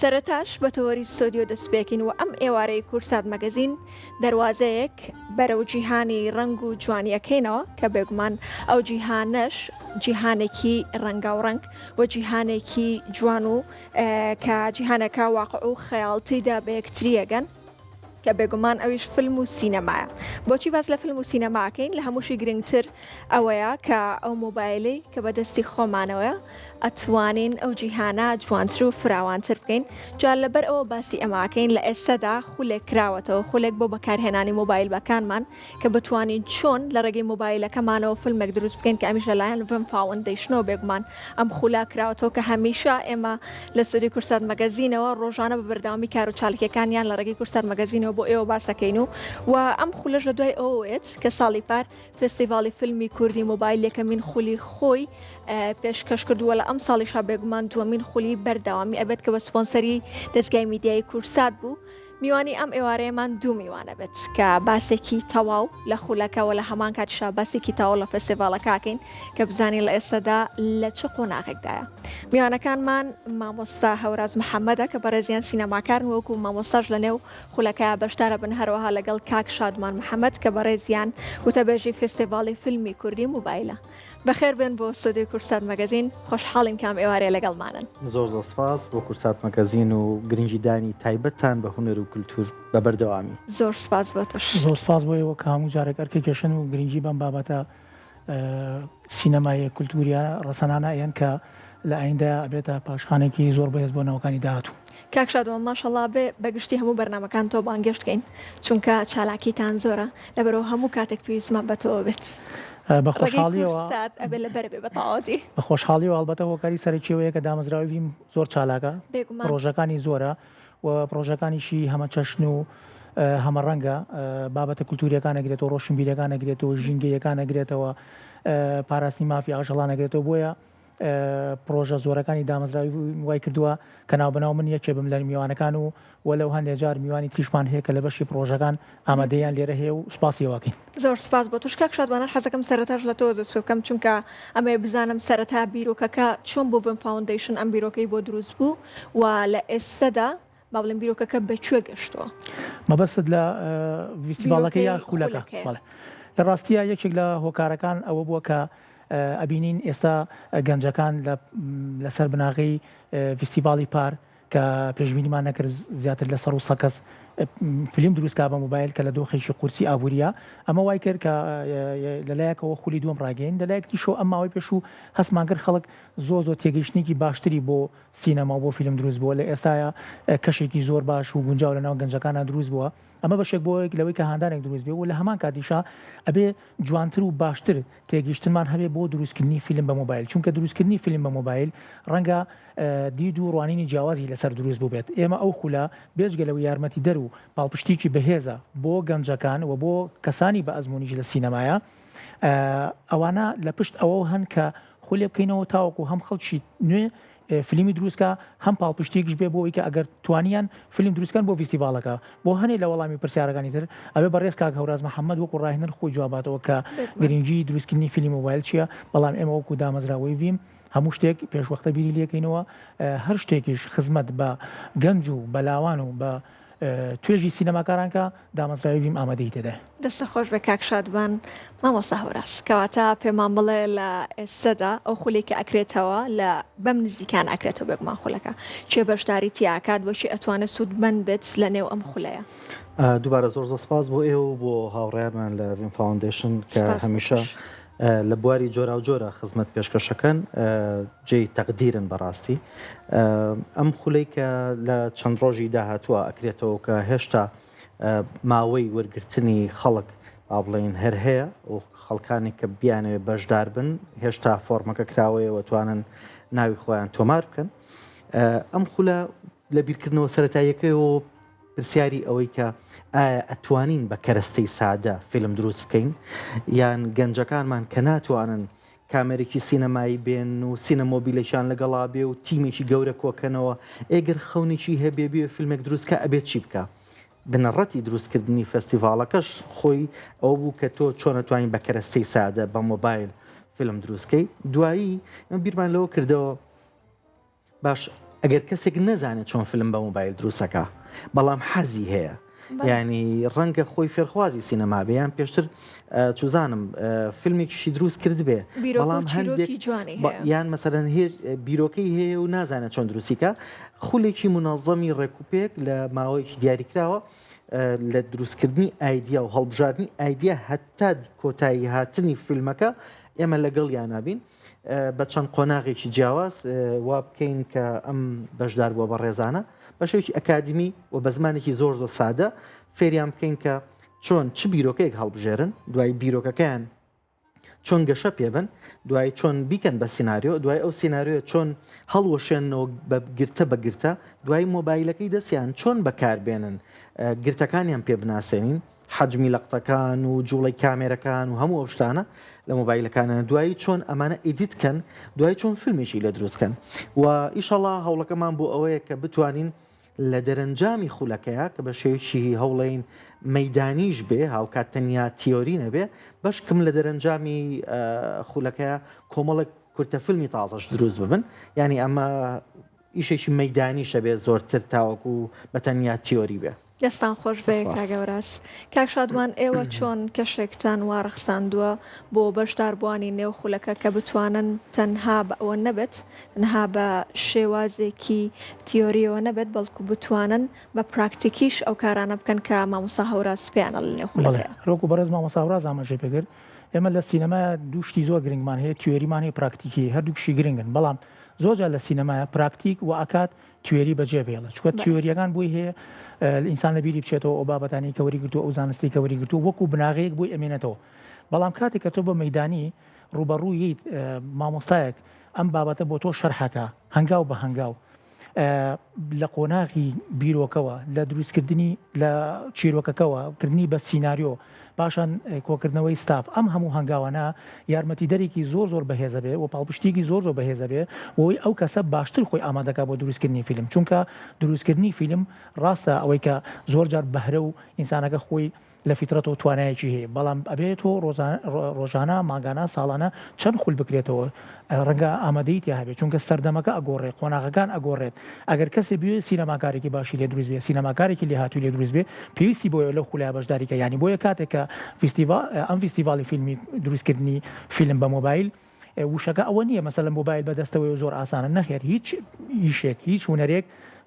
سەرەتاش بە تەوەری ستۆدیۆ دەستپێکین و ئەم ئێوارەی کوردسات مەگەزین دەروازەیەک بەرەو جیهانی ڕەنگ و جوانیەکەینەوە کە بێگومان ئەو جیهانەش جیهانێکی ڕەنگاوڕەنگ و جیهانێکی جوان و کە جیهانەکە واقع و خەیاڵ تێیدا بە یەکتریەگەن. کە بێگومان ئەویش فیلم و سینەمایە. بۆچی باس لە فیلم و سینەما ئەکەین؟ لە هەمووشی گرنگتر ئەوەیە کە ئەو مۆبایلەی کە بە دەستی خۆمانەوەیە ئەتوانین ئەو جیهانە جوانتر و فراوانتر بکەین. جا لەبەر ئەوە باسی ئەمە ئەکەین لە ئێستەدا خولێک کراوەتەوە، خولێک بۆ بەکارهێنانی مۆبایلەکانمان کە بتوانین چۆن لە ڕێگەی مۆبایلەکەمانەوە فیلمێک دروست بکەین کە ئەمیش لەلایەن ڤم فاوەندەیشنەوە بێگومان ئەم خولە کراوەتەوە کە هەمیشە ئێمە لە ستۆدیۆی کوردسات مەگەزینەوە ڕۆژانە بە بەردەوامی کار و چاالکیەکانیان لە ڕێگەی کوردسات مەگەزینەوە بۆ ئێوە باسەکەین و و ئەم خولەش لە دوای ئەوەیەت کە ساڵی پار فێستیڤاڵی فیلمی کوردی مۆبایل یەکەمین خولی خۆی پێشکەش کردووە لە ئەم ساڵیشا بێگومان دووەمین خولی بەردەوامی ئەبێت کە بە سپۆنسەری دەستگای میدیایی کوردسات بوو. میوانی ئەم ئێوارەیەمان دوو میوان ئەبێت کە باسێکی تەواو لە خولەکە وە لە هەمان کاتیشا باسێکی تەواو لە فێستیڤاڵەکە ئەکەین کە بزانین لە ئێستادا لە چ قۆناغێکدایە. میوانەکانمان مامۆستا هەوراز محەمەدە کە بەڕێزیان سینەماکارن وەکو مامۆستاش لە نێو خولەکە بەشدارە بن هەروەها لەگەڵ کاک شادمان محەمەد کە بەڕێزیان وتەبێژی فێستیڤاڵی فیلمی کوردی موبایلە. بەخێر بێن بۆ ستۆدیۆی کوردسات مەگەزین، خۆشحاڵین کە ئەم ئێوارەیە لەگەڵمانن. زۆر زۆر سپاس بۆ کوردسات مەگەزین و گرنگی دانی تایبەتتان بە هونەر و کلتور بە بەردەوامی. زۆر سپاس بۆ تۆش. زۆر سپاس بۆ ئێوە کە هەموو جارێک ئەرکە کێشن و گرنگی بەم بابەتە سینەماییە کولتوریە ڕەسەنانە ئەیەن کە لە ئایندەیا ئەبێتە پاشخانێکی زۆر بەهێز بۆ نەوەکانی داهاتوو. کاک شادوان ماشەڵا بێ بە گشتی هەموو بەرنامەکان تۆ بانگێشت کەین چونکە چالاکیتان زۆرە لەبەرئەوە هەموو کاتێک پێویستمان بە تۆوە بێت بە خۆشحاڵیەوە سات ئەبێ لەبەر بێ بە تەواوەتی. بە خۆشحاڵیەوە ئەڵبەتە هۆکاری سەرەکی ئەوەیە کە دامەزراوەی ڤیم زۆر چالاکە بێگومان پڕۆژەکانی زۆرە و پڕۆژەکانیشی هەمەچەشن و هەمەڕەنگە بابەتە کولتوریەکان ئەگرێتەوە ڕۆشنبیرەکان ئەگرێتەوە ژینگەیەکان ئەگرێتەوە پاراستنی مافی ئاژەڵان ئەگرێتەوە بۆیە پڕۆژە زۆرەکانی دامەزراوی وای کردووە کە ناوبەناو من یەکێ بم لە میوانەکان و وەلەو هەندێ جار میوانی تریشمان هەیە کە لە بەشی پڕۆژەکان ئامادەییان لێرە هەیە و سوپاسی ئەوەکەین. زۆر سوپاس بۆ تۆش کاک شادوان هەر حەزەکەم سەرەتاش لە تۆوە دەست پێ بکەم چونکە ئەمەوێ بزانم سەرەتا بیرۆکەکە چۆن بۆ ڤم فاوندەیشن ئەم بیرۆکەی بۆ دروست بوو و لە ئێستەدا با بڵێم بیرۆکەکە بە کوێ گەشتووە؟ مەبەستت لە ڤیستیڤاڵەکە یا خولەکە؟ بەڵێ لە ڕاستیە یەکێک لە هۆکارەکان ئەوە بووە کە ئەبینین ئێستا گەنجەکان لەسەر بناغەی ڤیستیڤاڵی پار کە پێشبینیمان نەکرد زیاتر لە 100 کەس فلیم دروستکا بە موبایل کە لە دۆخێکی قورسی ئابووریە ئەمە وای کرد کە لەلایەکەوە خولی دووەم ڕاگەین لەلایەک تریشەوە ئەم ماوەی پێشوو هەستمان کرد خەڵک زۆر زۆر تێگەیشتنێکی باشتری بۆ سینەما و بۆ فیلم دروست بووە، لە ئێستایا کەشێکی زۆر باش و گونجاو لە ناو گەنجەکانا دروست بووە، ئەمە بەشێک بۆ لەوەی کە هاندانێک دروست بێ و لە هەمان کاتیشا ئەبێ جوانتر و باشتر تێگەیشتنمان هەبێ بۆ دروستکردنی فیلم بە مۆبایل، چونکە دروستکردنی فیلم بە مۆبایل ڕەنگە دید و ڕوانینی جیاوازی لەسەر دروست بووبێت، ئێمە ئەو خولە بێجگە لەوەی یارمەتیدەر و پاڵپشتیکی بەهێزە بۆ گەنجەکان و بۆ کەسانی بە ئەزموونیش لە سینەمایا، ئەوانە لە پشت ئەوەوە هەن کە خولێ بکەینەوە تاوەکو هەم خەڵکی نوێ فلیمی دروستکە هەم پاڵپشتیەکیش بێ بۆ ئەوەی کە ئەگەر توانیان فلیم دروستکەن بۆ ڤیستیڤاڵەکە بۆ هەنێ لە وەڵامی پرسیارەکانی تر ئەبێ بەڕێز کاک هەوراز محەممەد وەکو ڕاهێنەر خۆی جواباتەوە کە گرنگی دروستکردنی فیلمی مۆبایل چییە بەڵام ئێمە وەکو دامەزراوەی ڤیم هەموو شتێک پێشوەختە بیری لێکەینەوە هەر شتێکیش خزمەت بە گەنج و بە لاوان و بە توێژی سینەماکاران کە دامەزراوی ڤیم ئامادەیی تێدایە. دەستت خۆش بێ کاک شادمان. مامۆستا هەوراز کەواتە پێمان بڵێ لە ئێستەدا ئەو خولەی کە ئەکرێتەوە لە بەم نزیکانە ئەکرێتەوە بێگومان خولەکە کێ بەشداری تیا ئەکات بۆ کێ ئەتوانێت سوودمەند بێت لە نێو ئەم خولەیە؟ دووبارە زۆر زۆر سپاس بۆ ئێوە و بۆ هاوڕێیانمان لە ڤیم فاوندەیشن کە سپاس بۆ هەمیشە تۆش. لە بواری جۆراوجۆرا خزمەت پێشکەشەکەن جێی تەقدیرن بەڕاستی ئەم خولەی کە لە چەند ڕۆژی داهاتووە ئەکرێتەوە کە هێشتا ماوەی وەرگرتنی خەڵک با بڵێین هەر هەیە و خەڵکانێک کە بیانەوێت بەشدار بن هێشتا فۆرمەکە کراوەیەوە توانن ناوی خۆیان تۆمار بکەن ئەم خولە لە بیرکردنەوە سەتاییەکەیەوە پرسیاری ئەوەی کە ئایا ئەتوانین بە کەرەستەی سادە فیلم دروست بکەین یان گەنجەکانمان کە ناتوانن کامێرێکی سینەمایی بێن و سینەمۆبیلێکیان لەگەڵا بێ و تیمێکی گەورە کۆکەنەوە ئێگەر خەونێکی هەبێ بێ فیلمێک دروست کە ئەبێت چی بکە بنەڕەتی دروستکردنی فێستیڤاڵەکەش خۆی ئەوە بوو کە تۆ چۆن ئەتوانی بە کەرەستەی سادە بە مۆبایل فیلم دروستکەی دوایی بیرمان لەوە کردەوە باش. ئەگەر کەسێک نەزانێت چۆن فیلم بە مۆبایل دروستەکە بەڵام حەزی هەیە ینی ڕەنگە خۆی فێرخوازی سینەما بێ یان پێشتر چوزانم فیلمێکیشی دروست کردبێ بەڵام هەندێک یان مەسەرەن هێ بیرۆکەی هەیە و نازانێت چۆن دروستیکە خولێکی منەظەمی ڕێکوپێک لە ماوەیەکی دیاریکراوە لە دروستکردنی ئایدیا و هەڵبژاردنی ئایدیا هەتا کۆتایی هاتنی فیلمەکە ئێمە لەگەڵیان نابین بە چەند قۆناغێکی جیاواز وا بکەین کە ئەم بەشداربووە بەڕێزانە بە شێوەیەکی ئەکادیمی و بە زمانێکی زۆر زۆر سادە فێریان بکەین کە چۆن چ بیرۆکەیەک هەڵبژێرن دوای بیرۆکەکەیان چۆن گەشە پێبن دوای چۆن بیکەن بە سیناریۆ دوای ئەو سیناریۆ چۆن هەڵوەشێنەوە بە گرتە بە گرتە دوای مۆبایلەکەی دەستیان چۆن بەکاربێنن گرتەکانیان پێ بناسێنین حەجمی لەقتەکان و جوڵەی کامێرەکان و هەموو ئەو شتانە لە مۆبایلەکانە دوایی چۆن ئەمانە edit کەن دوایی چۆن فیلمێکی لێ دروست کەن و ئیشەڵا هەوڵەکەمان بۆ ئەوەیە کە بتوانین لە دەرەنجامی خولەکەیە کە بە شێوەیەکی هەوڵین مەدانیش بێ هاوکات تەنیا تیۆری نەبێ بەشکم لە دەرەنجامی خولەکەیە کۆمەڵێک کورتە فیلمی تازەش دروست ببن یعنی ئەمە ئیشێکی مەیدانیشە بێ زۆرتر تاوەکو بە تەنیا تیۆری بێ. دەستان خۆش بێ کاک هەوراز. کاک شادمان ئێوە چۆن کەشێکتان وا ڕەخساندووە بۆ بەشداربووانی نێو خولەکە کە بتوانن تەنها بە ئەوە نەبێت تەنها بە شێوازێکی تیۆریەوە نەبێت بەڵکو بتوانن بە پراکتیکیش ئەو کارانە بکەن کە مامۆستا هەوراز پێیان ئەڵێ لە نێو بەڵێ خولەکەیا؟ هەر وەکو بەڕێز مامۆستا هەوراز ئاماژەی پێکرد ئێمە لە سینەمایا دوو شتی زۆر گرنگمان هەیە تیۆریمان هەیە پراکتیکی هەیە هەردووکیشی گرنگن بەڵام زۆر جار لە سینەمایا پراکتیک وا ئەکات تیۆری بەجێ بهێڵێت چونکە تیۆریەکان بۆی هەیە ئینسان لە بیری بچێتەوە ئەو بابەتانی کە وەری گرتووە ئەو زانستی کە وەری گرتووە وەکو بناغەیەک بۆی ئەمێنێتەوە بەڵام کاتێک کە تۆ بە مەدانی ڕوبەڕوویت مامۆستایەک ئەم بابەتە بۆ تۆ شەرحەکە هەنگاو بە هەنگاو لە قۆناغی بیرۆکەوە، لە دروستکردنی لە چیرۆکەکەوە، کردنی بە سیناریۆ، پاشان کۆکردنەوەی ستاف، ئەم هەموو هەنگاوانە یارمەتیدەرێکی زۆر زۆر بەهێزە بێ و پاڵپشتییەکی زۆر زۆر بەهێزە بێ بۆ ئەوەی ئەو کەسە باشتر خۆی ئامادەکا بۆ دروستکردنی فیلم، چونکە دروستکردنی فیلم ڕاستە ئەوەی کە زۆر جار بەهرە و ئینسانەکە خۆی لە فیترەتەوە توانایەکی هەیە بەڵام ئەبێ تۆ ڕۆژانە مانگانە ساڵانە چەند خول بکرێتەوە ڕەنگە ئامادەی تیا هەبێت چونکە سەردەمەکە ئەگۆڕێ قۆناغەکان ئەگۆڕێت ئەگەر کەسێ بوێ سینەماکارێکی باشی لێ دروست بێ سینەماکارێکی لێهاتووی لێ دروست بێ پێویستی بۆیە لەو خولە بەشداریکە ینی بۆیە کاتێک کە فیستیڤال ئەم فیستیڤاڵی فیلمی دروستکردنی فیلم بە مۆبایل وشەکە ئەوە نییە مەسەلەن مۆبایل بەدەستەوەی و زۆر ئاسانە نەخێر هیچ ئیشێک هیچ هونەرێک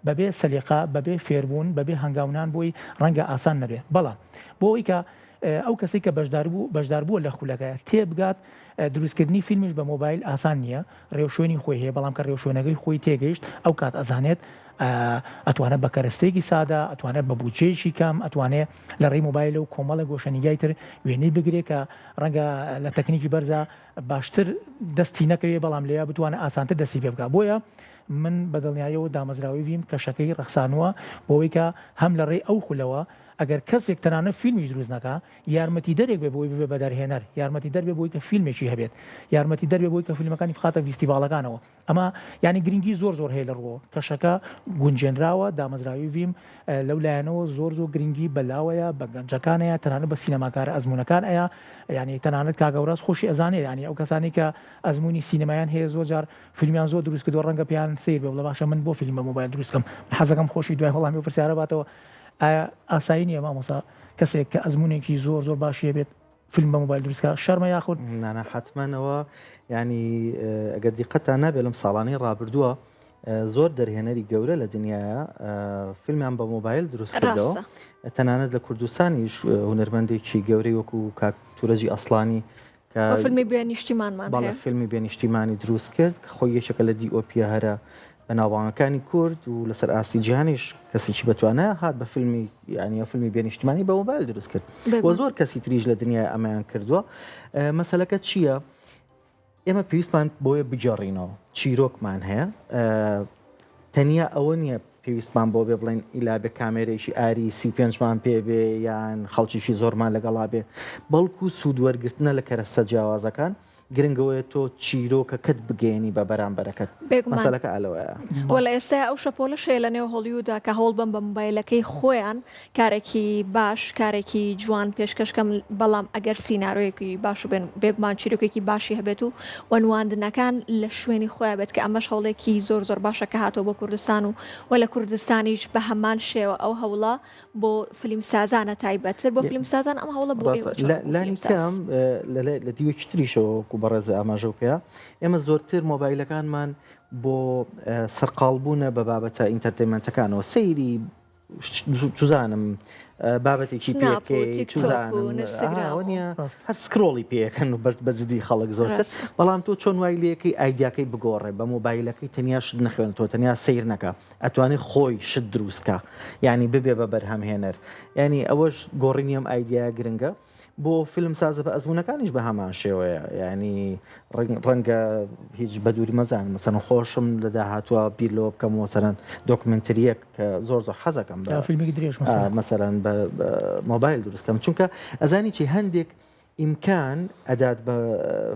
بەبێ سەلیقە بەبێ فێربوون بەبێ هەنگاونان بۆی ڕەنگە ئاسان نەبێ بەڵام بۆ ئەوەی کە ئەو کەسێک کە بەشداربوو بەشداربووە لە خولەکە تێبگات دروستکردنی فیلمیش بە مۆبایل ئاسان نییە ڕێوشوێنی خۆی هەیە بەڵام کە ڕێوشوێنەکەی خۆی تێگەیشت ئەو کات ئەزانێت ئەتوانێت بە کەرەستەیەکی سادە ئەتوانێت بە بودجەیەکی کەم ئەتوانێت لە ڕێی مۆبایلە و کۆمەڵێک گۆشەنیگای تر وێنەی بگرێ کە ڕەنگە لە تەکنیکی بەرزا باشتر دەستی نەکەوێ بەڵام لێیا بتوانێت ئاسانتر دەستی پێ بکا بۆیە من بە دڵنیاییەوە دامەزراوەی ڤیم کەشەکەی ڕەخسانووە بۆ ئەوەی کە هەم لە ڕێی ئەو خولەوە ئەگەر کەسێک تەنانەت فیلمیش دروست نەکا یارمەتیدەرێک بێ بۆی ببێ بە دەرهێنەر یارمەتیدەر بێ بۆی کە فیلمێکی هەبێت یارمەتیدەر بێ بۆی کە فیلمەکانی بخاتە ڤیستیڤاڵەکانەوە ئەمە یانی گرنگی زۆر زۆر هەیە لە ڕووەوە کەشەکە گونجێنراوە دامەزراوی ڤیم لەو لایەنەوە زۆر زۆر گرنگی بە لاوەیە بە گەنجەکانەیە تەنانەت بە سینەماکارە ئەزموونەکان ئەیە یانی تەنانەت کاک هەوراز خۆشی ئەزانێ یانی ئەو کەسانی کە ئەزموونی سینەمایان هەیە زۆر جار فیلمیان زۆر دروست کردووە ڕەنگە پێیان سەیر بێ بڵێ باشە من بۆ فیلم بە مۆبایل دروست کەم من حەزەکەم خۆشی دوای وەڵامی ئەو پرسیارە باتەوە ئایا ئاسایی نییە مامۆستا کەسێک کە ئەزموونێکی زۆر زۆر باشی هەبێت فیلم بە مۆبایل دروست کا شەرمە یاخود؟ نانا حەتمەن ئەوە یانی ئەگەر دیقەتان نابێت لەم ساڵانەی ڕابردووە زۆر دەرهێنەری گەورە لە دنیاە فیلمیان بە مۆبایل دروست کردەوە تەنانەت لە کوردستانیش هونەرمەندێکی گەورەی وەکو کاک تورەجی ئەسڵانی کە فیلمی بێ نیشتیمانمان بەڵێ فیلمی بێ نیشتیمانی دروست کرد کە خۆی یەکێکە لە DOP ە هەرە بەناوبانگەکانی کورد و لەسەر ئاستی جیهانیش کەسێکی بەتوانە هات بە فیلمی یعنی فیلمی بێ نیشتمانی بە مۆبایل دروست کرد و زۆر کەسی تریش لە دنیای ئەمەیان کردووە مەسەلەکە چییە؟ ئێمە پێویستمان بۆیە بگێڕینەوە چیرۆکمان هەیە تەنیا ئەوە نییە پێویستمان بۆ بێ بڵێن ئیلا بێ کامێرێکی ئاری 35مان پێ بێ یان خەڵکیی زۆرمان لەگەڵا بێ بەڵکو سوود وەرگرتنە لە کەرەستە جیاوازەکان. گرنگ ئەوەیە تۆ چیرۆکەکەت بگەیەنی بە بەرامبەرەکەت. بێگومان. مەسەلەکە ئا لەوەیە. وە لە ئێستایا ئەو شەپۆلەش هەیە لە نێو هۆڵیوودا کە هەوڵ بەن بە مۆبایلەکەی خۆیان کارێکی باش کارێکی جوان پێشکەش کەم بەڵام ئەگەر سینارۆیەکی باش و بێگومان چیرۆکێکی باشی هەبێت و وە نواندنەکان لە شوێنی خۆیان بێت کە ئەمەش هەوڵێکی زۆر زۆر باشە کە هاتووە بۆ کوردستان و وە لە کوردستانیش بە هەمان شێوە ئەو هەوڵە بۆ فلیمسازانە تایبەتتر بۆ فلیمسازان ئەم هەوڵە بۆ ئێوە چۆن وەکو لانی فلیمساز؟ کەم لە دیوێکی تریشەوە وەکو بەڕێز ئاماژەو پێیا ئێمە زۆرتر مۆبایلەکانمان بۆ سەرقاڵبوونە بە بابەتە entertainment ەکانەوە سەیری چزانم بابەتێکی پێکەی چزانم نیە هەر scroll ی پێەکەن و بەرد بەجددی خەڵک زۆرتر بەڵام تۆ چۆن وای لەکەی ئایدیاکەی بگۆڕێ بە مۆبایلەکەی تەنیا شت نەخوێنێتەوە تەنیا سیر نەکە ئەتوانێ خۆی شت دروستکا یعنی ببێ بە بەرهەمهێنەر ینی ئەوەش گۆڕینی ئەم ئایدیایە گرنگە بۆ فیلم سازە بە ئەزمونونەکانیش بە هەمان شێوەیە ینی ڕەنگە هیچ بە دووری مەزان مەسەن خۆشم لە داهاتوە بیر لەوە بکەم مەسەرەن documentary یەک کە زۆر زۆر حەزەکەم بە فیلمێکی درێژ مەسەرەن بە مۆبایل دروستکەم چونکە ئەزانی چی هەندێک ئیمکان ئەدات بە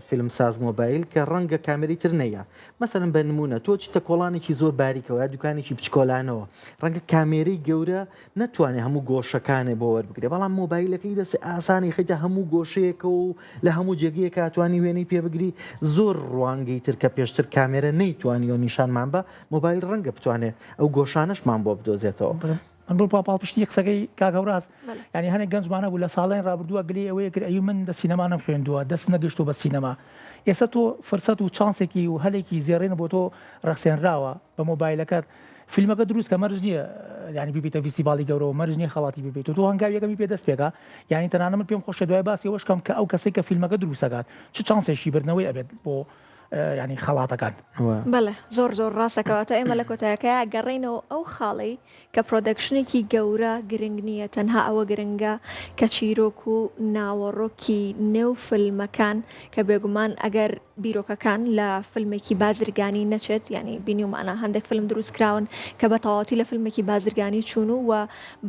فیلم ساز مۆبایل کە ڕەنگە کامێرەی تر نەیە مەسەلەن بە نمونە تۆ چیتە کۆڵانێکی زۆر باریکەوە یا دوکانێکی بچکۆلانەوە ڕەنگە کامێرەی گەورە نەتوانێ هەموو گۆشەکانێ بۆ وەربگرێ بەڵام مۆبایلەکەی دەست ئاسانی خیتە هەموو گۆشەیەکە و لە هەموو جێگەیەکە توانی وێنەی پێ بگری زۆر ڕوانگەی تر کە پێشتر کامێرە نەیتوانیەوە نیشانمان بە مۆبایل ڕەنگە بتوانێ ئەو گۆشانەشمان بۆ بدۆزێتەوە. من بۆ پاڵپشتی قسەکەی کاک هەوراز یانی هەنێک گەنجمان هەبوو لە ساڵانی ڕابردووە گلەی ئەوەیە کرد ئەی من لە سینەما نەمخوێندووە دەست نەگەشتووە بە سینەما ئێستا تۆ فرسەت و چانسێکی و هەلێکی زێڕین بۆ تۆ ڕەخسێنراوە بە مۆبایلەکەت فیلمەکە دروست کە مەرج نییە ینی ببیتە فیستیڤاڵی گەورەوە مەرج نییە خەڵاتی ببیت و تۆ هەنگاوی یەکەمی پێ دەست پێکە یانی تەنانە من پێم خۆشە دوای باسی ئەوەش کەم کە ئەو کەسێک کە فیلمەکە دروستەکات چ چانسێکی بردنەوەی ئەبێت بۆ ینی خەڵاتەکان. بەڵێ زۆر زۆر ڕاستە کەواتە ئێمە لە کۆتایەکەیا گەڕێینەوە ئەو خاڵەی کە production ێکی گەورە گرنگ نییە تەنها ئەوە گرنگە کە چیرۆک و ناوەڕۆکی نێو فیلمەکان کە بێگومان ئەگەر بیرۆکەکان لە فیلمێکی بازرگانی نەچێت یانی بینیومانە هەندێک فیلم دروست کراون کە بە تەواوەتی لە فیلمێکی بازرگانی چوون و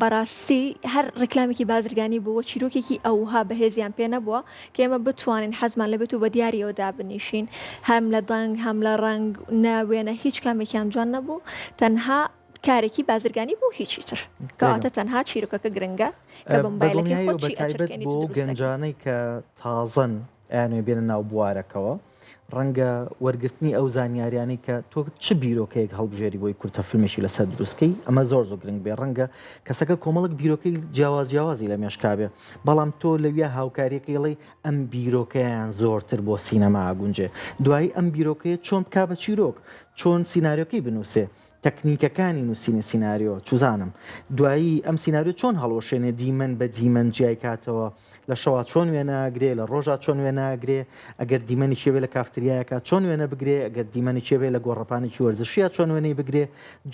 بەڕاستی هەر ڕیکلامێکی بازرگانی بووە چیرۆکێکی ئەوها بەهێزیان پێ نەبووە کە ئێمە بتوانین حەزمان لێ بێت و بە دیاریەوە دابنیشین هەم لە دەنگ هەم لە ڕەنگ نە وێنە هیچ کامێکیان جوان نەبوو تەنها کارێکی بازرگانی بوو هیچی تر کەواتە تەنها چیرۆکەکە گرنگە کە بە مۆبایلەکەی بەدڵنیاییەوە خۆت بە چی تایبەت ئەچرکێنیت بۆ و ئەو دروست دەکەیت. گەنجانەی کە تازەن ئەیانەوێ بێنە ناو بوارەکەوە ڕەنگە وەرگرتنی ئەو زانیاریانەی کە تۆ چ بیرۆکەیەک هەڵبژێری بۆی کورتە فیلمێکی لەسەر دروستکەی ئەمە زۆر زۆر گرنگ بێ ڕەنگە کەسەکە کۆمەڵک بیرۆکەی جیاواز جیاوازی لە مێشکا بێ بەڵام تۆ لەویا هاوکاریەکەی ڵێی ئەم بیرۆکەیان زۆرتر بۆ سینەما ئەگونجێ دوایی ئەم بیرۆکەیە چۆن بکا بە چیرۆک چۆن سیناریۆکەی بنووسێ تەکنیکەکانی نووسینی سیناریۆ چوزانم دوایی ئەم سیناریۆ چۆن هەڵوەشێنێ دیمەن بە دیمەن جیای کاتەوە لە شەوا چۆن وێنە ئەگرێ لە ڕۆژا چۆن وێنە ئەگرێ ئەگەر دیمەنێکی هەبێ لە کافتریایەکا چۆن وێنە بگرێ ئەگەر دیمەنێکی هەبێ لە گۆڕەپانێکی وەرزشییا چۆن وێنەی بگرێ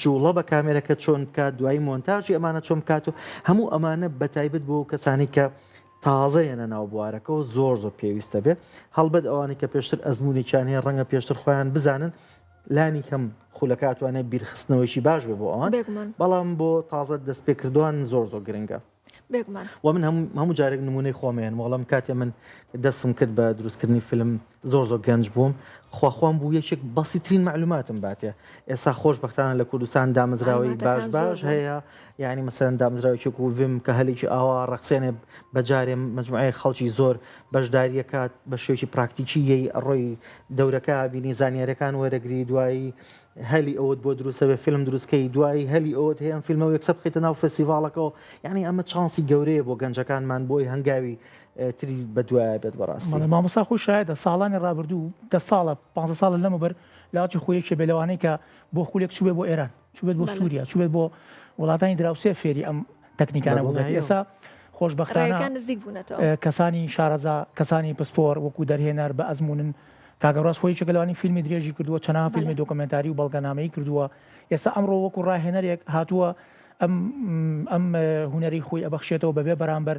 جوڵە بە کامێرەکە چۆن بکات دوایی مۆنتاژی ئەمانە چۆن بکات و هەموو ئەمانە بە تایبەت بۆ کەسانی کە تازە یەنە ناو بوارەکەەوە زۆر زۆر پێویستە بێ هەڵبەت ئەوانەی کە پێشتر ئەزمونێکیان هەیە ڕەنگە پێشتر خۆیان بزانن لانی کەم خولەکە ئەتوانێت بیرخستنەوەیکی باش بێ بۆ ئەوان بەڵام بۆ تازە دەستپێکردوان زۆر زۆر گرنگە. بێگومان. وە من هەموو جارێک نمونەی خۆم ئەیەنم وەڵام کاتێ من دەستم کرد بە دروستکردنی فیلم زۆر زۆر گەنج بووم خواخوام بوو یەکێک بەسیترین معلوماتم باتێ ئێستا خۆشبەختانە لە کوردستان دامەزراوەی باش معلوماتەکان زۆر باش بوون. هەیە یعنی مەسەلەن دامەزراوێکی وەکو ڤیم کە هەلێکی ئاوا ڕەخسێنێ بە جارێ مەجموعەیەک خەڵکی زۆر بەشداریەکات بە شێوەیەکی پراکتیکی یەی ئەڕۆی دەورەکە بینی زانیاریەکان وەرەگری دوایی هەلی ئەوەت بۆ دروست ئەبێ فیلم دروست کەی دوایی هەلی ئەوەت هەیە ئەم فیلمە یەکسەر بخەیتە ناو فێستیڤاڵەکەوە یعنی ئەمە چانسی گەورەیە بۆ گەنجەکانمان بۆی هەنگاوی تری بەدوایە بێت بەڕاستی. بەڵێ مامۆستا خۆی شایەدە ساڵانی ڕابردوو دە ساڵە پانزە ساڵە لەمەوبەر لاوەکی خۆی یەکێ بێ لەوانەی کە بۆ خولێک چووبێ بۆ ئێران چووبێت بۆ سووریا چووبێت بۆ وڵاتانی دراوسێ فێری ئەم تەکنیکانە بووبێت ئێستا خۆشبەختانە نزیک بوونەتەوە کەسانی شارەزا کەسانی پسپۆر وەکو دەرهێنەر بە ئەزموونن کاک هەوراز خۆی یەکێکە لەوانەی فیلمی درێژی کردووە، چەنەها فیلمی دۆکۆمێنتاری و بەڵگەنامەیی کردووە، ئێستا ئەمڕۆ وەکو ڕاهێنەرێک هاتووە ئەم ئەم هونەرەی خۆی ئەبەخشێتەوە بەبێ بەرامبەر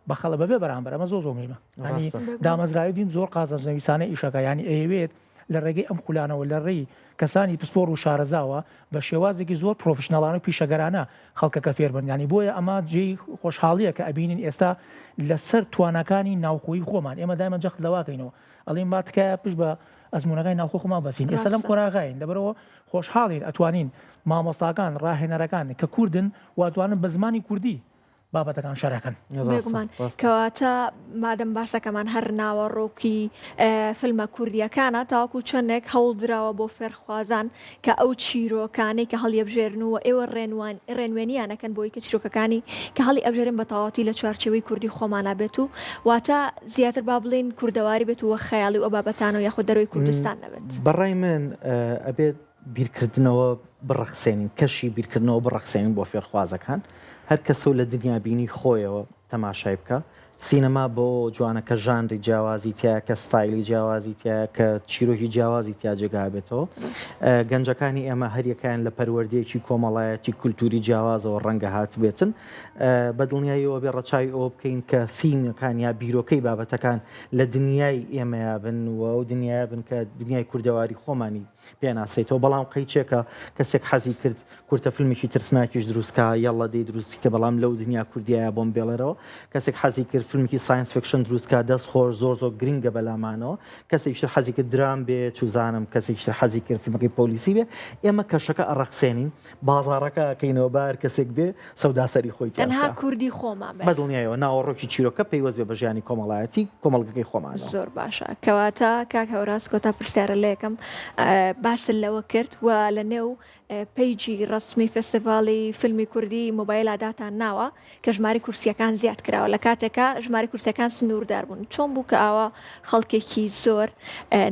بە خەڵک بەبێ بەرامبەر ئەمە زۆر زۆر مهمە یانی دامەزراوی بیم زۆر قازانجنەویستانە ئیشەکە یانی ئەیەوێت لە ڕێگەی ئەم خولانەوە لە ڕێی کەسانی پسپۆڕ و شارەزاوە بە شێوازێکی زۆر پرۆفشناڵانە و پیشەگەرانە خەڵکەکە فێر بن یانی بۆیە ئەمە جێی خۆشحاڵیە کە ئەبینین ئێستا لەسەر تواناکانی ناوخۆیی خۆمان ئێمە دایمە جەخت لەواکەینەوە. ئەڵێین با تکایە پشت بە ئەزموونەکانی ناوخۆ خۆمان بەسین ئێستا لەم ڕاستە. قۆناغەین لەبەرئەوە خۆشحاڵین ئەتوانین مامۆستاکان ڕاهێنەرەکان کە کوردن و ئەتوانن بە زمانی کوردی بابەتەکان شەرحکەن. بێگومان کەواتە مادەم باسەکەمان هەر ناوەڕۆکی فیلمە کوردییەکانە تاوەکو چەندێک هەوڵ دراوە بۆ فێرخوازان کە ئەو چیرۆکانەی کە هەڵیەبژێرن و ئێوە ڕێنوان ڕێنوێنیان ئەکەن بۆی کە چیرۆکەکانی کە هەڵی ئەبژێرن بە تەواوەتی لە چوارچێوەی کوردی خۆمانا بێت و واتە زیاتر با بڵێین کوردەواری بێت و وە خەیاڵی و ئەو بابەتانە یاخود دەرەوەی کوردستان نەبێت. بەڕای من ئەبێت بیرکردنەوە بڕەخسێنین، کەشی بیرکردنەوە بڕەخسێنین بۆ فێرخوازەکان، هەر کەسە و لە دنیابینی خۆیەوە تەماشای بکا. سینەما بەوەوە جوانە کە ژانری جیاوازی تیایە، کە ستایلی جیاوازی تیایە، کە چیرۆکی جیاوازی تیا جێگا بێتەوە. گەنجەکانی ئێمە هەریەکەیان لە پەروەردەیەکی کۆمەڵایەتی کولتووری جیاوازەوە ڕەنگە هاتبێتن. بە دڵنیاییەوە بێ ڕەچاوی ئەوە بکەین کە ثیمەکان یا بیرۆکەی بابەتەکان لە دنیای ئێمەیا بن و ئەو دنیایە بن کە دنیای کوردەواری خۆمانی پێناسەیتەوە، بەڵام قەیچێکە کەسێک حەزی کرد کورتە فیلمێکی ترسناکیش دروست کا یەڵڵە دەی دروستی کە بەڵام لەو دنیا کوردیایە بۆم بێڵێرەوە، کەسێک حەزی کرد فیلمێکی science fiction دروست کا دەست خۆش زۆر زۆر گرنگە بەلامانەوە، کەسێکی تر حەزی کرد درام بێ چوزانم کەسێکی تر حەزی کرد فیلمەکەی پۆلیسی بێ، ئێمە کەشەکە ئەڕەخسێنین بازاڕەکە ئەکەینەوە با هەر کەسێک بێ سەودا سەری خۆی تیا تەنها بکا. کوردی خۆمان بێت. بە دڵنیایەوە ناوەڕۆکی چیرۆکە پەیوەست بێ بە ژیانی کۆمەڵایەتی کۆمەڵگەکەی خۆمانەوە. زۆر باشە کەواتە کاک هەوراز کۆتا پرسیارە لێکەم باست لەوە کرد و لە نێو page ی ڕەسمی فێستیڤاڵی فیلمی کوردی مۆبایلا داتان ناوە کە ژمارەی کورسیەکان زیاد کراوە لە کاتێکا ژمارەی کورسیەکان سنووردار بوون چۆن بوو کە ئاوا خەڵکێکی زۆر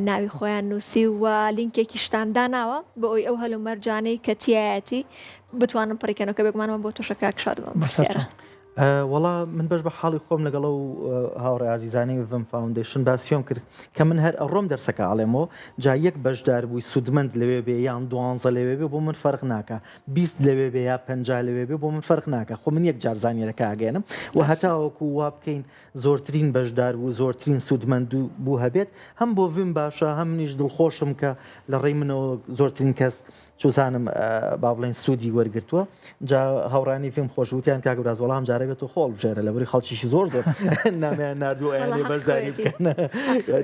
ناوی خۆیان نووسی و لینکێکیشتان داناوە بۆ ئەوی ئەو هەلومەرجانەی کە تیایەتی بتوانن پڕیکەنەوە کە بێگومانەوە بۆ تۆشە کاک شادمان پرسیارە. وەڵا من بەش بە حاڵی خۆم لەگەڵ ئەو هاوڕێ ئازیزانەی ڤم فاوندەیشن باسیۆم کرد کە من هەر ئەڕۆم دەرسەکە ئەڵێمەوە جا یەک بەشدار بووی سوودمەند لەوێ بێ یان دوانزە لەوێ بێ بۆ من فەرق ناکا 20 لەوێ بێ یا 50 لەوێ بێ بۆ من فەرق ناکا خۆ من یەک جار زانیارەکە ئەگەیەنم و هەتاوەکو وا بکەین زۆرترین بەشدار بوو زۆرترین سوودمەند بوو هەبێت هەم بۆ ڤم باشە هەم منیش دڵخۆشم کە لە ڕێی منەوە زۆرترین کەس چوزانم با بڵێن سوودی وەرگتووە جا هاوڕانی فیلم خۆش وتیان کاک براز وەڵام جارە بێت و خۆڵ بژێرە لەبەری خەڵکیشی زۆر زۆر نامیان نردوو ئەیانێ بەشداری بکەن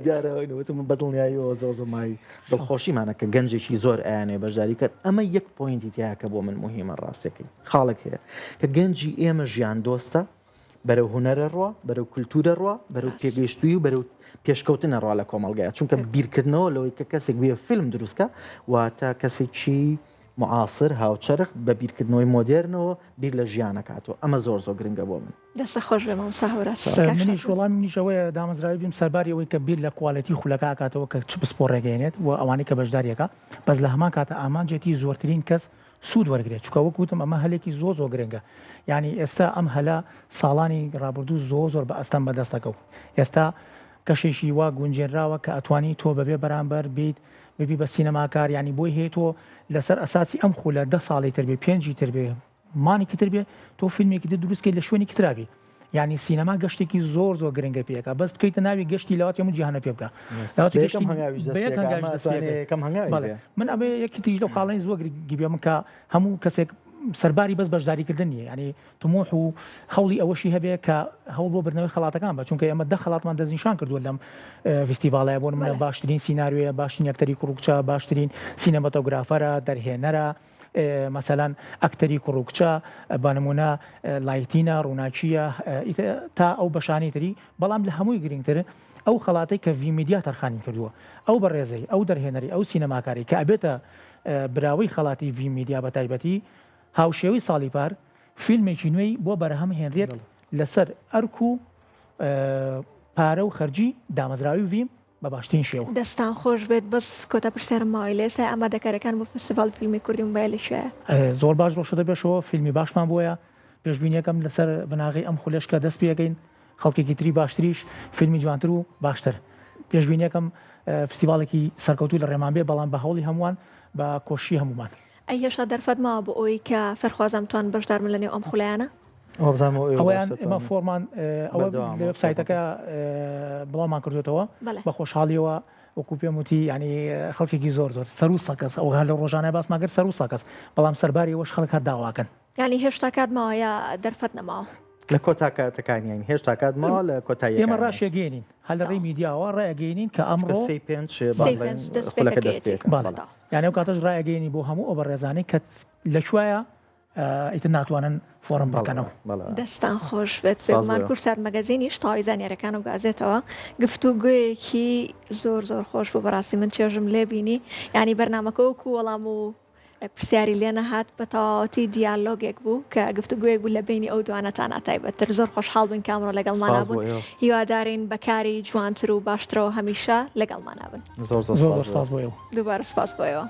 دیارە وتم بە دڵنیاییەوە زۆر زۆر مای دڵخۆشیمانە کە گەنجێکی زۆر ئەیانێ بەشداری کرد ئەمە یەک point ی تیا کە بۆ من مهمە ڕاستەکەی خاڵێک هەیە کە گەنجی ئێمە ژیان دۆستە بەرەو هونەرە ڕوا بەرەو کولتورە ڕوا بەرەو تێگەیشتووی و بەرەو پێشکەوتنە ڕوا لە کۆمەڵگایە چونکە بیرکردنەوە لەوەی کە کەسێک بێ فیلم دروستکە واتە کەسێکی معاصر هاوچەرخ بە بیرکردنەوەی مۆدێرنەوە بیر لە ژیانەکاتەوە ئەمە زۆر زۆر گرنگە بۆ من. دەستت خۆش بێ مامۆستا هەوراز. منیش وەڵامی منیش ئەوەیە دامەزراوی بیم سەرباری ئەوەی کە بیر لە quality خولەکە ئەکاتەوە کە چ پسپۆڕێک ئەیەنێت و ئەوانەی کە بەشداری ئەکا بەس لە هەمان کاتە ئامانجێتی زۆرترین کەس سوود وەرگرێت چونکە وەک وتم ئەمە هەلێکی زۆر زۆر گرنگە یانی ئێستا ئەم هەلە ساڵانی ڕابردوو زۆر زۆر بە ئەستەم بەدەست دەکەوت ئێستا کەشێکی وا گونجێنراوە کە ئەتوانی تۆ بەبێ بەرامبەر بیت ببی بە سینەماکار یانی بۆی هەیە تۆ لەسەر ئەساسی ئەم خولە دە ساڵی تر بێ پێنجی تر بێ مانگێکی تر بێ تۆ فیلمێکی تر دروست کەیت لە شوێنێکی ترا بی یانی سینەما گەشتێکی زۆر زۆر گرنگە پێکا بەس بکەیتە ناوی گەشتی لەواتی هەموو جیهانە پێ بکە لەواتی گەشتی بە یەک هەنگاویش دەست پێ بکەی. بەڵێ من ئەمە یەکی تریش لەو خاڵەی زۆر گرنگی بێ من کە هەموو کەسێک سەرباری بەس بەشداریکردن نییە یانی تموح و هەوڵی ئەوەشی هەبێ کە هەوڵ بۆ بردنەوەی خەڵاتەکان بە چونکە ئێمە دە خەڵاتمان دەستنیشان کردووە لەم فیستیڤاڵەیە بۆ نمونە باشترین سیناریۆیە باشترین ئەکتەری کوڕ و کچە باشترین cinematographer ە دەرهێنەرە مەسەلەن ئەکتەری کوڕ و کچە بە نمونە lighting ە ڕووناکییە تا ئەو بەشانەی تری بەڵام لە هەمووی گرنگتر ئەو خەڵاتەی کە ڤیم میدیا تەرخانی کردووە ئەو بەڕێزەی ئەو دەرهێنەری ئەو سینەماکاری کە ئەبێتە براوەی خەڵاتی ڤیم میدیا بە تایبەتی هاوشێوەی ساڵی پار فیلمێکی نوێی بۆ بەرهەم هێنرێت لەسەر ئەرک و پارە و خەرجی دامەزراوی ڤیم بە باشترین شێوە. دەستان خۆش بێت بەس کۆتا پرسیارم ماوەی لە ئێستای ئامادەکاریەکان بۆ فستیڤاڵی فیلمی کوردی موبایل لە کوێیە؟ زۆر باش ڕۆشتە پێشەوە فیلمی باشمان بۆیە پێشبینیەکەم لەسەر بناغەی ئەم خولەش کە دەست پێەکەین خەڵکێکی تری باشتریش فیلمی جوانتر و باشتر پێشبینیەکەم فستیڤاڵێکی سەرکەوتوو لە ڕێمان بێ بەڵام بە هەوڵی هەمووان بە کۆششی هەموومان. ئەی هێشتا دەرفەت ماوە بۆ ئەوەی کە فێرخوازان بتوانن بەشدار بن لە نێو ئەم خولەیانە؟ وابزانم ئەوە ئێوە ئەوەیان باشتر ئێمە توانن. فۆرمان ئەوە بەردەوامە لە وێبسایتەکە بڵاومان کردوێتەوە بەڵێ. بە خۆشحاڵیەوە وەکو پێم وتی یعنی خەڵکێکی زۆر زۆر سەرو سە کەس ئەو هەر لە ڕۆژانە باسمان کرد سەرو سە کەس بەڵام سەرباری ئەوەش خەڵک هەر داواکەن. یعنی هێشتا کات ماوە یا دەرفەت نەماوە؟ لە کۆتا کاتەکانیان هێشتا کات ماوە لە کۆتاییەکانیان. ئێمە ڕاشیەگەیەنین هەر لە ڕێی میدیاوە ڕایەگەیەنین کە چونکە ئەمڕۆ سێی پێنج سێی با بڵێین پێنج دەست خولەکە دەست پێکەکەیەتی. پێکا. بەڵێ بەڵێ. یانی ئەو کاتەش ڕایەگەیەنین بۆ هەموو ئەو بەڕێزانەی کە لە کوایە ئیتر ناتوانن فۆڕم بەڵێ پڕکەنەوە. بەڵێ. دەستان خۆش بێت. سپاس بۆ بێگومان ئێوە. کوردسات مەگەزینیش تەواوی زانیاریەکان و گازێتەوە گفتوگۆیەکی زۆر زۆر خۆش بوو بەڕاستی من چێژم لێ بینی یانی بەرنامەکە وەکو وەڵام و پرسیاری لێ نەهات بە تەواوەتی دیالۆگێک بوو کە گفتوگۆیەک بوو لە بینی ئەو دوانەتانا تایبەتتر زۆر خۆشحاڵ بووین کە ئەمڕۆ لەگەڵمانا سپاس بۆ بوون ئێوە. هیوادارین بە کاری جوانتر و باشترەوە هەمیشە لەگەڵمانا بن. زۆر زۆر زۆر سپاس زۆر بۆ سپاس ئێوە. بۆ ئێوە. دووبارە سپاس بۆ ئێوە.